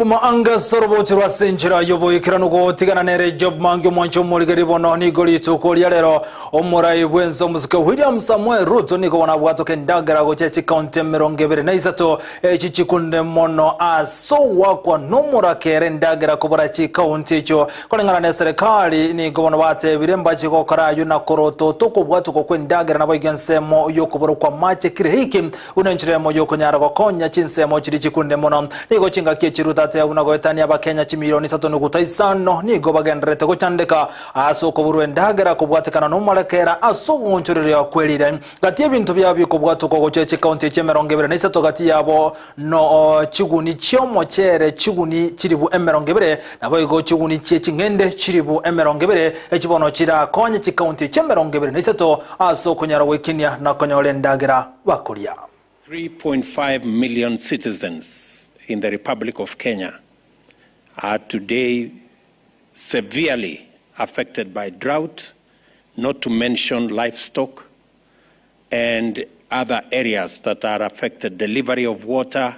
Kuma anga ase orobooche rwa ase enchera y'oboikeranu gotigana nere Job Mangi omwanchi omorigeri bono nigo rituko ria rero omorai bw'ense omosike William Samoei Ruto nigo bono abwatoka endagera gochia chikaunti 23 echi chikunde mono ase ogwakwa nomorakera endagera kobora chikaunti echio koreng'ana neserekari nigo bono batebire mbache gokora ayio na korotota okobwatokwa kw'endagera naboigo ensemo y'okoborokwa amache kirihiki Buna enchera eyemo y'okonyara gokonya chinsemo chiria chikunde mono, nigo chingaki echi Ruto ateba buna goetania Abakenya chimilioni isato nuguta isano nigo bagendererete gochandeka ase okoborwa endagera kobwatekana nomorekera ase ogoonchoreria kwerire gati y'ebinto biabo bikobwatokwa gochia chikaunti echi 23 gati yabo no chiguni chi'omochere chiguni chilifu 20 naboigo chiguni chie ching'ende chilifu 20 echi bono chirakonye chikaunti echi 23 ase okonyara goikinia na konyora endagera bakoria. 3.5 million citizens in the Republic of Kenya are today severely affected by drought, not to mention livestock and other areas that are affected, delivery of water,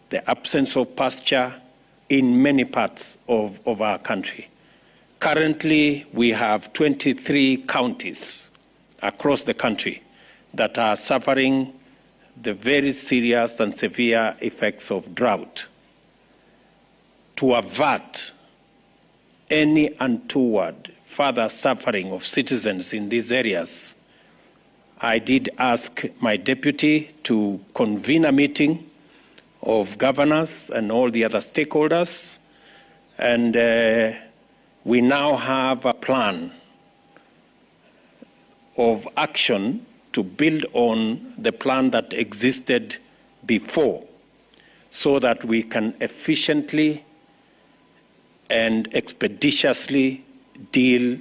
the absence of pasture in many parts of, of our country. Currently, we have 23 counties across the country that are suffering the very serious and severe effects of drought. To avert any untoward further suffering of citizens in these areas, I did ask my deputy to convene a meeting of governors and all the other stakeholders, and we now have a plan of action to build on the plan that existed before so that we can efficiently and expeditiously deal